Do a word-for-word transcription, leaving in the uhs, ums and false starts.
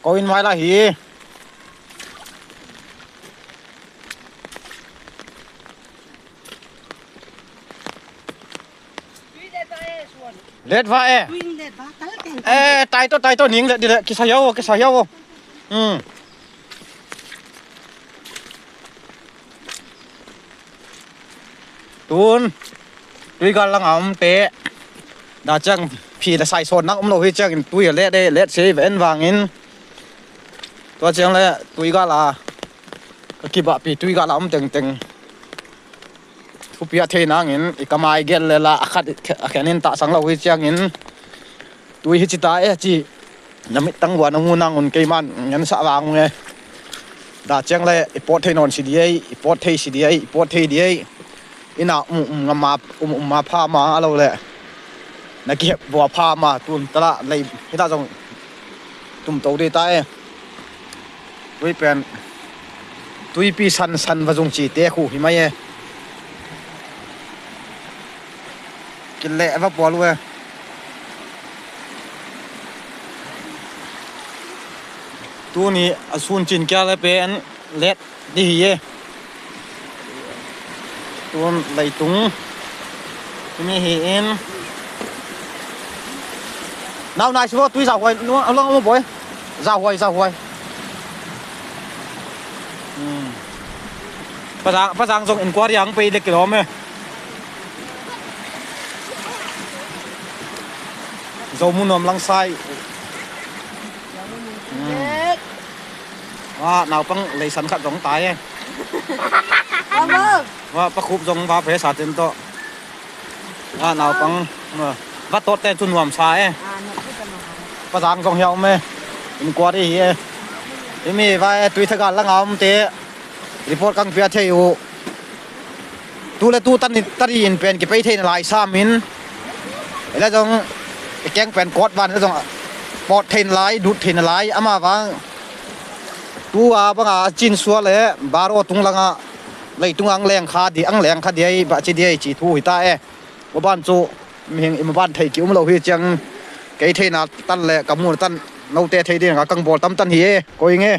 Ko in mai la hi. Let va e. Eh, tai to, tai to, ning let di le, kisa hiau, kisa hiau. Hmm. Tun tuigal langa omte da ciang phi le sai sawn nang om lo hi ciangin tui a let e, let sei ve en vangin tua ciang le tuigal a ka kibahpi tuigal a om tengteng thupiak thei nangin i kamai gel le la a khat a khenin tahsang lo hi ciangin tui hi cita e ci na mittang vua na mu nangun keiman ngensa vang nge. Da ciang le i pawt thei nawn si di ei, i pawt thei si di ei, i pawt thei di ei. Ina um um ngama um um ma pha ma a lo le na kihep vua pha ma tun tala lei hita zong tumto dei ta e. Tui pen tuipi san san va zung ci te khu hi mai e. Kileh va pual uh e. Tuni a sun cin kia le pen let di hi e. Tun leitung himi hi in. Nau nai si bo tui zauhuai nuang a long mo boy. Zauhuai, zauhuai. Hmm. Pazang, pazang zong inquiry ang pei dek kilom e. Zo mu nuam langsai. Hmm. Wa naupang leisan khat zong tai e. Wa pakhup zong va phe sa ten to. Wa naupang va tot ten cu nuam sa e. Pazang zong hiau me. Inquiry hi e. Himi va e tui thagal langa omte report kang pia thei uh. Tu le tu tani tari in pen kipei theina lai samin ila zong i keng pen kawt van ila zong pawt theina lai dut theina lai ama vang tu a banga a cin sual le baro tung langa leitung ang leng kha di ang leng kha di ei bah ci di ei ci thu hi ta e. Maban cu mihing i maban thei ki um lo hi ciang kei theina tan le ka muna tan note thei ding ka kang bawl tam tan hi e koi nge.